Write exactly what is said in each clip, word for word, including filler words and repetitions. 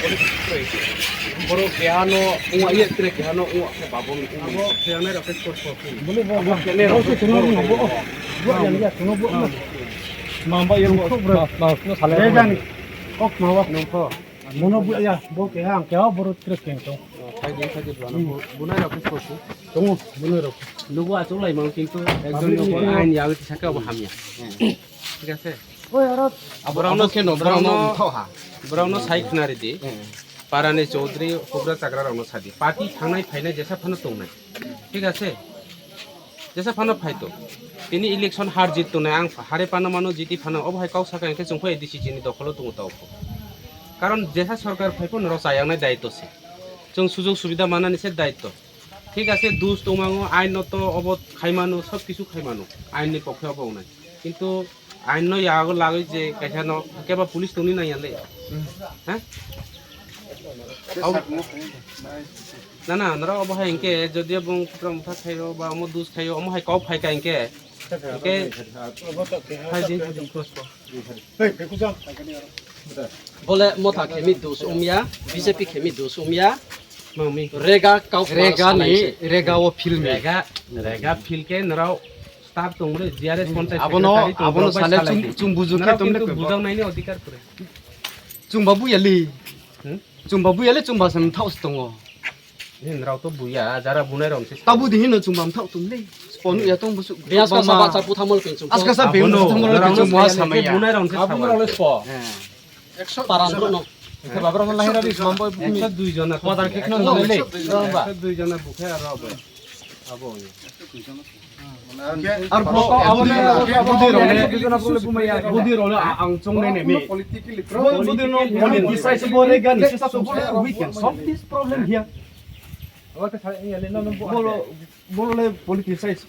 police kwrwi. Borok kehano wngya, iya tere kehano wngya khe babo ni wngya. Abo khe anai rok khe sport sport. Bole bo, abo bo, kene bo rok se khe chwngno sport bo, sport. Bo yang ya chwngno bo. Mamba yang bo. Bas, bas, no sale. Kok mawa. Nungkho. Mono bu ya, bo ke ang ke boro trek ke to. Khai di, khai di, bana. Hmm. Bu-, bunai rok khe sosi. Tongo, bunai rok. Nugo achuk lai mang kintu ekdom. Aboni nugo ni ain ya, sakhe abo hamya. Hmm. Thik ase? Oi, aro. Borokno abo kheno, borokno borokno thok ha. Borokno sai khna ridi. Hmm. Parani chaudhuri, kubra chagra rokno sadi. Party thangnai phainai jesa phano tongnai. Thik ase? Jesa phano phaito. Tini election har jit tongnai ang hare phano mano jiti phano obo hai kok saka hinkhe chwng phai A D C chini dokholo tongo ta opho. Karon jesa sorkar phai phano norok chayaknai daityo se. Chwng sujog subida manani se daityo. Thik ase, dus tongmango, ain no to obo khaimano, sob kisu khaimano, ain ni pokhe obo wngnai. Kintu ain no yago lagwi je kaisa no keba police tongni nangya le. Hmm. Ha? Tei Au- sakno khaina. Na, na, nara obo hai hinkhe, jodi obo putra mutha khaio, ba omo dus khaio, omo hai kok phai ka hinkhe, hinkhe hai din, hai din, cross ko. Bole motha khemi dus umya, B J P khemi dus umya, mami. Rega kau Rega ni, rega o film ni. Rega, rega film khe nara staff tongmani G R S contact abono, secretary tong abono borok bai sale salai chung, di. Chung buju khe nara tongmani kintu kebo. Bujang naini odhikar kore. Chung babu yali. Hmm? Chumba buya le chumba sam thau tongo. Hin rao to buya, jara bunai rao se. Tabu di hino chumba thau tum le. Spon ya tong busu. Dia ska saba cha puthamol pin chum. Aska sa beng puthamol pin chum wa samaya. Bunai rao se. Abu rao le spo. Paran no. Ke babra mo lahira di mambo. Ekso dui jona. Madar kek no le. Ekso dui jona bukhe aro. Abo. Ar bo, abo ni, abo ni role, abo ni role ang chong nai nai mi. Bo, bo ni no politicize bo re gani se so bo we can solve this problem here. Bolo, bolo le politicize.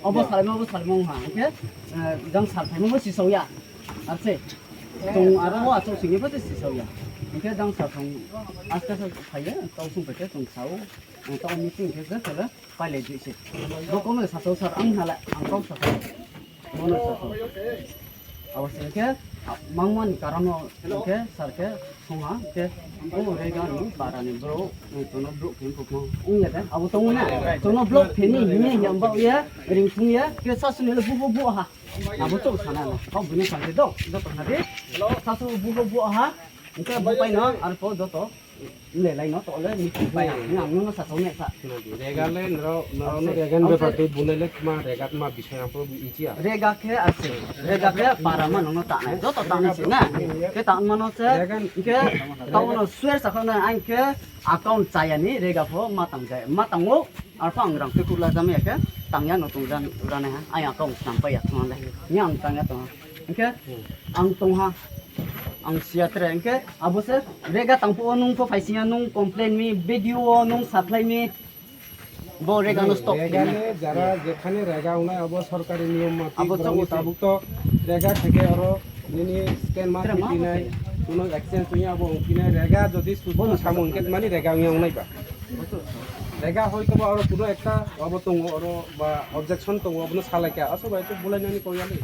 Obo salmo, obo salmo ha. Oke? Jang sal thaimo bo sisau ya. Arse. Tong aro bo asok singe bo sisau ya. Oke, jang sal thang aska sa phaiye, tau sung pete tong sao. Ang tau meeting khe khe. Pailai di se. Bo kono sasao sar ang hala ang kau sasao. Bono sasao. Abo se khe mangmani karono khe sar khe songha khe o rega ni para ni bro, tono bro khe kok no ung ya de. Abo tong na. Tono bro khe ni ni ya ba ya ring thung ya khe sasuni le bu bu bu ha. Abo to sana na. Kau bini sangke do do tong na de. Sasu bu bu bu ha. Engke bo paino arpo joto le laino to le ni pai ang ang no sa sone sa. Rega le nro nro no rega ni bepar tei bunai le ma rega ma bising ang pro inchi ya. Rega khe ase, rega khe para ma no ta nai joto ta nai se na. Khe ta ma no se khe ta no swer sa kho na ang khe account chaya ni rega pho ma tang jai ma tang o. Arpha ang rang te kula jam ya khe tang ya no tong jan ran ha. Ai account snam pa ya tong le. Ni ang tang ya tong. Hingke ang tongha, ang siya tere, hingke abo se rega tangpo o nung pho phaisingya nung complain mi, B D O o nung saklai mi, bo rega no stop khe mi. Rega le jara jekhane rega unai abo sorkari niyom mati abo borokni chong tabuk to rega theke oro nini scan ma Tere ma thepinai, kuno exchange tongya abo ongphinai rega jodi sudu samung hingke mani rega ungya unai ba. Rega hoi to ba oro kuno ekta abo tongo oro ba objection tongo abono salai kha aso bai to bulai nani koyali.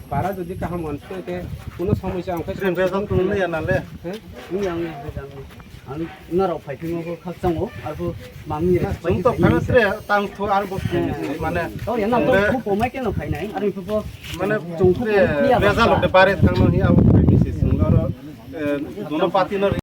Bara jodi kaham mansukha khe kuno somosya wngkha. Tre bejak tong le ya na le. He? Ni ang ni bejak ni. Ang norok phai phimo bo khakchango, arbo mami re. Chwng to phano tre tang thu arbo mane. Oh ya na to khu pomai keno phainai, ari phupo. Mane chwng tre bejak lok de bare thangno hi abo phaini se chwng loro. Dono party no